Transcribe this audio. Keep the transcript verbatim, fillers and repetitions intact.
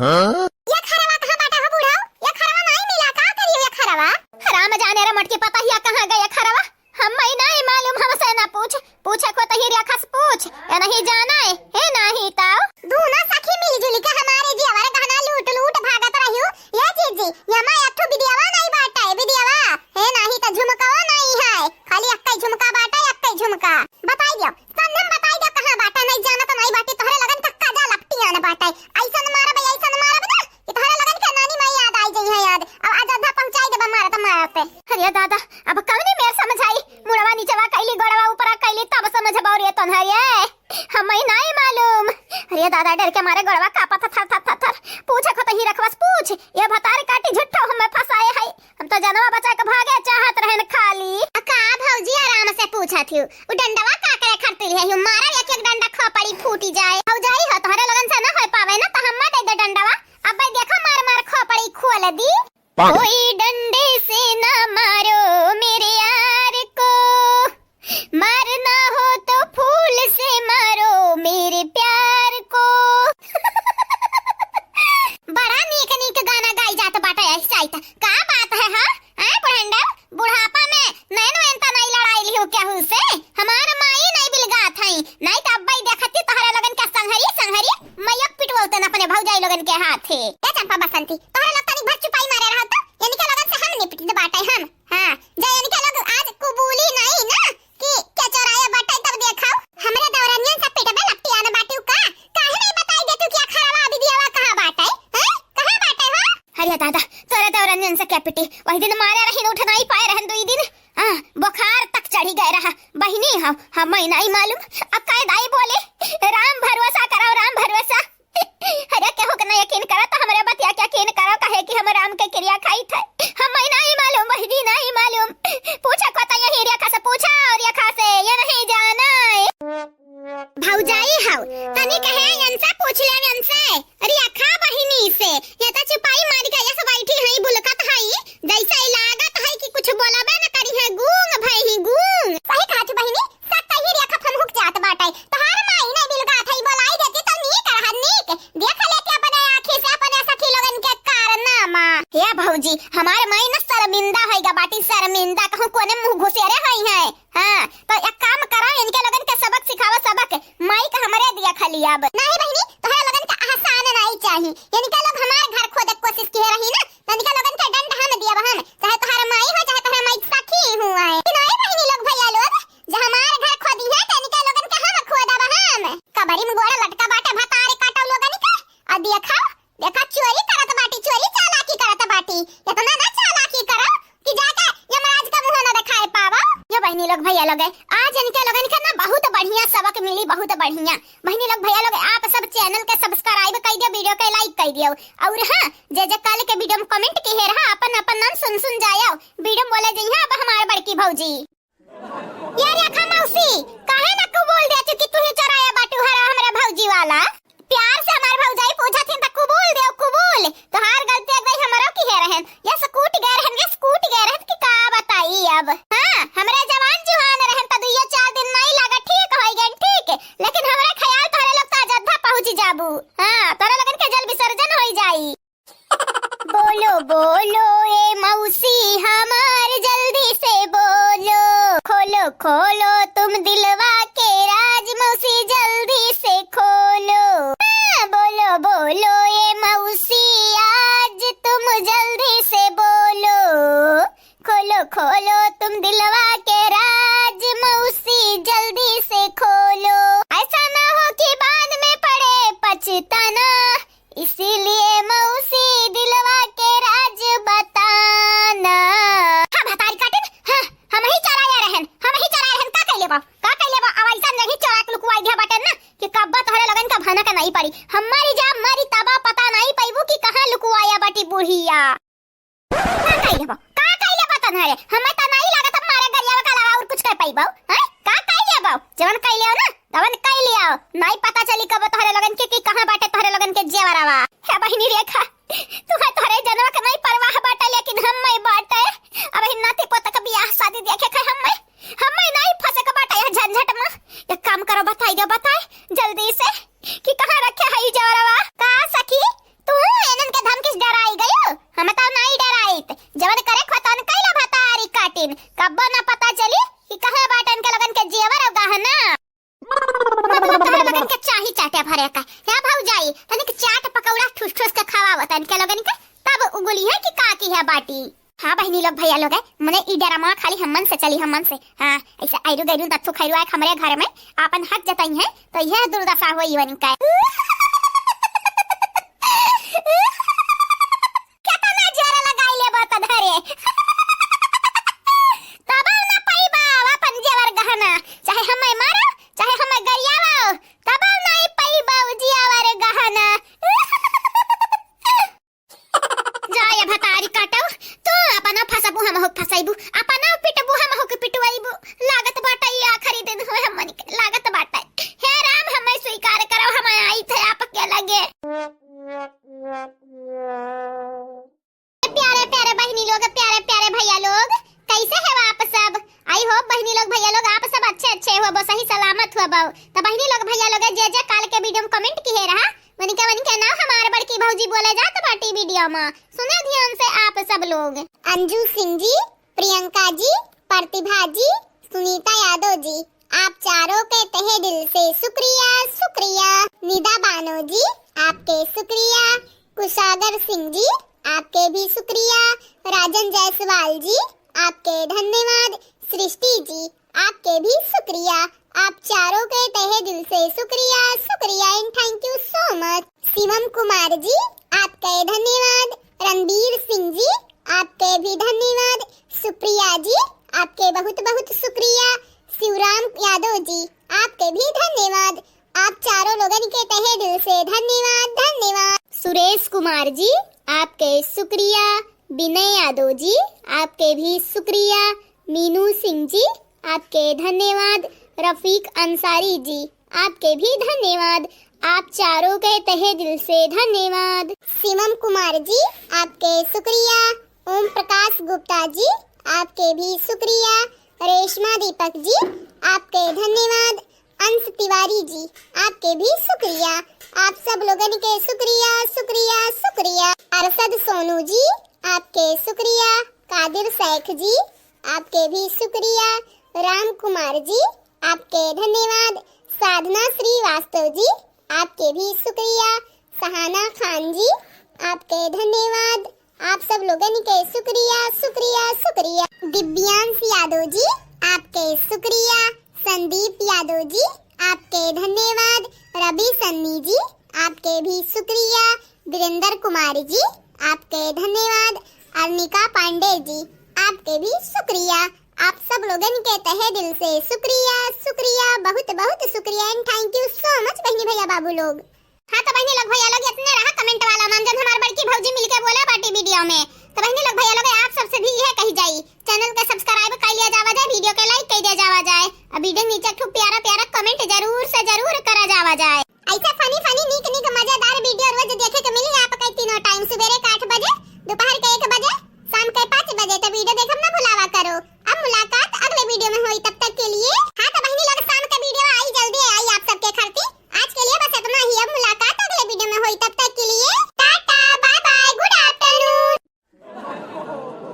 हाँ? ये खरवा कहाँ बाटा हो बूढ़ा? ये खरवा नाहीं मिला, का करियो ये खरवा? राम जाने रे मोटकी पतहिया कहाँ गए खरवा? हम्मइ नाहीं मालूम, हमसे ना पूछ। पूछे को तही रेखा से पूछ, ये नहीं जाना है, हे नाहीं ताऊ। दूनो सखी मिलजुल के हमारे जियवा रे गहना लूट लूट भागत रहियो। ये जीजी, ये माँ अथु बिदियावा नाहीं बाटा है, बिदियावा। हे नाहीं त झुमकावा नाहीं है, खाली एक्कइ झुमका बाटा, एक्कइ झुमका। बताइ दियो, संगम बताइ दियो कहाँ बाटा, नाहीं जानत नाहीं बाटी, तोहरे लगन का काजा लपटियान बाटा। अइसन मारब, अइसन मारब ना, कि तोहरे लगन के नानी माई याद आइ जइहैं याद। अब अयोध्या पहुँचाइ देबा मारत मारत। अरे दादा, अब कवने मेर समझाई? मुड़वा निचवा कइली, गोड़वा ऊपरा कइली, तब समझबौ रे तोन्हरे। हम्मइ नाहीं मालूम। अरे दादा, डर के मारे गोड़वा काँपत थर थर थर थर। पूछे को तही रखवस पूछ, ये भतार काटी झुट्ठो हम्मे फँसाए है। हम तो जनवा बचाइ के भागे चाहत रहेन खाली। आ का भौजी आराम से पूछत हिउ? उ डंडवा का करे खरतिल है हिउ? मारा एक एक डंडा खोपड़ी फूटी जाए। भौजाई हो, तोहरे लोगन से ना होइ पावे ना, त हम्मे दे दे डंडवा। अब्बइ देखो मार मार खोपड़ी खोल दी। कोई डंडे से ना मारो मेरे यार को, मारना हो तो फूल से मारो मेरे प्यार को। बड़ा नीक नीक गाना गाइ जात बाटे ऐसा ही त। का बात है, हाँ? हैं, बुढ़ंडा? बुढ़ापा में नैन वैन त नाहीं लड़ाइ लिहू केहू से? हमार माई नाहीं बिलगात हई, नाहीं त अब्बइ देखती तोहरे लोगन के संहरी, संहरी, मइया पिटवौतन अपने भौजाई लोगन के हाथे। ए चंपा बसंती, तोहरे लोग तनिक भर चुपाई मारे रहत, इनके लोगन से हम निपटत बाटे हम। हाँ, जे इनके लोग आज कुबूली नाहीं ना कि के चोराया बाटे, तब देखाओ। हमरे देवरनियन से पिटबे लपटियान बाटिउ का? काहे नाहीं बताइ देतू कि अखरवा बिदियावा कहाँ बाटे? हैं? कहाँ बाटे हो? अरे दादा, तोरे देवरनियन से के पिटी? वही दिन मारे रहिन, उठ नाहीं पाए रहन दुई दिन। हाँ, बुखार तक चढ़ी गए रहा। बहिनी हम, हम्मइ नाहीं मालूम। अब काहे दाई बोले, राम भरोसा कराओ, राम भरोसा। अरे केहू के ना यकीन करो त हमरे बतिया के यकीन करो, काहे कि हम राम के किरिया खाइत है। हम्मइ नाहीं मालूम बहिनी, नाहीं मालूम। पूछे को त यही रेखा से पूछा और रेखा से, ये नहीं जाना है। भौजाई हौ, तनी कहे इनसे पूछ ले इनसे। अरे रेखा बहिनी से, ये त चुपाई मारी के ऐसे बैठी हई, बुलकत हई, जैसे लागत है कि कुछ बोलबे न करिहैं, गूंग भई ही गूंग। सही कहत बहिनी, सत्तही रेखा फनहुक जात बाटे। तोहार माई नाहीं बिलगात हई, बोलाई देती त नीक रहत, नीक। देख लेती अपने आँखी से अपने सखी लोगन के कारनामा। हे भौजी, हमार माई न शर्मिंदा होइगा बाटी, शर्मिंदा। कहूँ कोने मुँह घुसेरे होइहैं। हाँ, त एक काम करा, इनके लोगन के सबक सिखावा, सबक। माई का हमरे दिया खाली अब। नाहीं बहिनी, तोहरे लोगन के एहसान नाहीं चाही। इनके लोग हमार घर खोदे के कोशिश किहे रही ना, त इनके लोगन के दंड हम दियब हम। चाहे तोहार माई हो, चाहे तोहार माई सखी हुआ है। नाहीं बहिनी लोग, भैया लोग, जे हमार घर खोदिहैं, त इनके लोगन के हम खोदब हम। कबरी में गोड़ लटका बाटे भतारे काटो लोगन के। आ देखा, देखा चोरी करत बाटी, चोरी चालाकी करत बाटी। इतना ना चालाकी करो कि जाके यमराज का मुँह ना देखाए पावो। यो बहिनी लोग, भैया लोग, आज इनके लोगन के ना बहुत बढ़िया सबक मिली, बहुत बढ़िया। बहिनी लोग, भैया लोग, आप सब channel के subscribe कइ दियो, video के like कइ दियो। और हाँ, जे जे कल के video में comment किहे रहा, अपन अपन नाम सुन सुन जायो। Video में बोले जइहैं अब हमार बड़की भौजी। ये रेखा मौसी, काहे ना कुबूल देतू कि तू ही चोराया बाटू हरा हमरे भौजी वाला? प्यार से हमार भौजाई पूछत हिन त कुबूल देव, कुबूल। तोहार गलती एक दाई हमरो किहे रहन। ये स्कूट गए रहन, ये स्कूट गए रहन कि का बताई अब। हाँ, हमरे जवान जुहान रहन त दुइयो चार दिन नाहीं लागा, ठीक होइ गए, ठीक। लेकिन हमरे ख्याल तोहरे लोग त अयोध्या पहुँच जाबू। हाँ, तोहरे लोगन के जल विसर्जन होइ जाई। बोलो बोलो ए मौसी हमार, जल्दी से बोलो। खोलो खोलो तुम दिलवा के राज, मौसी जल्दी से खोलो। हाँ, बोलो बोलो ए मौसी, आज तुम जल्दी से बोलो। खोलो खोलो तुम दिलवा के राज, मौसी जल्दी से खोलो। ऐसा ना हो कि बाद में पड़े पछताना, इसीलिए मौसी दिलवा के राज बताना। हाँ, भतारी काटिन, हाँ, हमही चोराया रहन, हमही चोराया रहन, का कइले बा, का कइले बा? अब ऐसा नहीं चोरा के लुकवाई दिया बाटेन ना कि कब्बा तोहरे लोगन का भनक नहीं पड़ी। हम मरी जा, मरी तबा पता नहीं पैबू कि कहाँ लुकवाया बाटी बुढ़िया। का कइले बा, का कइले बा तन्हरे? हमें त नहीं लागत हम मारे गरियावा के अलावा और कुछ कर पाइबो, हैं? का कइले बा? जवन कइले हो ना, तवन कइले हो। नहीं पता चली कब तोहरे लोगन के कि कहाँ बाटे तोहरे लोगन के जेवरावा। हे बहिनी रेखा, तुम्हें तोहरे जनवा के नहीं परवाह बाटे, लेकिन हम नहीं बाटे। अब ही नाती पोता के बियाह शादी देखे के हम नहीं, हम नहीं फंसे के बाटे यह झंझट में। एक काम करो, बताई दो, बताए जल्दी से कि कहाँ रखे है ई जेवरावा। का सखी, तू जाई, तनिक चाट पकौड़ा ठूस ठूस के खवावा तनिक लोगन के, तब उ बोलिहैं कि का किहे बाटी। हाँ बहिनी लोग, भैया लोग है, मने ई ड्रामा खाली हमन से चली, हमन से। हाँ, ऐसे आयरु गैरु दत्तू खैरु आए हमरे घर में आपन हक जतइहैं, तो यह दुर्दशा होई इवन का। केतना जोर लगाई लेबो त धरे। तबो ना पइबो आपन जेवर गहना, चाहे हमें मारो, चाहे हमें गरियावो, तबो नाहीं पइबो जेवर गहना। जा ये भतारी काटो, तू अपनो फंसबू, हमहू फंसैबू, अपनो पिटबू, हमहू के पिटवैबू। लागत बाटे ई आखिरी दिन होए हमन के, लागत बाटे। हे राम, हमें स्वीकार करो, हमें आई थे आपके लगे। प्यारे प्यारे बहिनी लोग, प्यारे प्यारे भैया लोग, कैसे हो आप सब? I hope बहिनी लोग, भैया लोग, आप सब अच्छे अच्छे होबो, सही सलामत होबो। तो बहिनी लोग, भैया लोग, जे जे काल के video में comment किहे रहा, वनिके वनिके नाव हमार बड़की भौजी बोले जात बाटी video में। सुने ध्यान से आप सब लोग। अंजू सिंह जी, प्रियंका जी, प्रतिभा जी, सुनीता यादव जी, आप चारों के तहे दिल से शुक्रिया, शुक्रिया। निदा बानो जी, आपके शुक्रिया। कुशागर सिंह जी, आपके भी शुक्रिया। राजन जायसवाल जी, आपके धन्यवाद। सृष्टि जी, आपके भी शुक्रिया। आप चारों के तहे दिल से शुक्रिया, शुक्रिया and thank you so much। शिवम कुमार जी, आपके धन्यवाद। रणबीर सिंह जी, आपके भी धन्यवाद। सुप्रिया जी, आपके बहुत बहुत शुक्रिया। शिवराम यादव जी, आपके भी धन्यवाद। आप चारों लोगन के तहे दिल से धन्यवाद, धन्यवाद। सुरेश कुमार जी, आपके शुक्रिया। विनय यादव जी, आपके भी शुक्रिया। मीनू सिंह जी, आपके धन्यवाद। रफीक अंसारी जी, आपके भी धन्यवाद। आप चारों के तहे दिल से धन्यवाद। शिवम कुमार जी, आपके शुक्रिया। ओम प्रकाश गुप्ता जी, आपके भी शुक्रिया। रेशमा दीपक जी, आपके धन्यवाद। अंश तिवारी जी, आपके भी शुक्रिया। आप सब लोगन के शुक्रिया, शुक्रिया, शुक्रिया। अरशद सोनू जी, आपके शुक्रिया। कादिर शेख जी, आपके भी शुक्रिया। राम कुमार जी, आपके धन्यवाद। साधना श्रीवास्तव जी, आपके भी शुक्रिया। सहाना खान जी, आपके धन्यवाद। आप सब लोगन के शुक्रिया, शुक्रिया, शुक्रिया। दिव्यांश यादव जी, आपके शुक्रिया। संदीप यादव जी, आपके धन्यवाद। रवि सन्नी जी, आपके भी शुक्रिया। वीरेंद्र कुमार जी, आपके धन्यवाद। अर्निका पांडे जी, आपके भी शुक्रिया। आप सब लोगन के तहे दिल से शुक्रिया, शुक्रिया, बहुत बहुत शुक्रिया and thank you so much बहिनी भैया बाबू लोग। हाँ तो बहिनी लोग भैया लोग इतने रहा comment वाला मन जन हमार बड़की भौजी मिलके बोले बाटी video में। तो बहिनी लोग भैया लोग आप सबसे भी यह कही जाई, channel के subscribe कर लिया जावा जाए, video के like कर दिया जावा जाए और video नीचे एक ठो प्यारा प्यारा comment जरूर से जरूर करा जावा जाए। ऐसे funny funny नीक नीक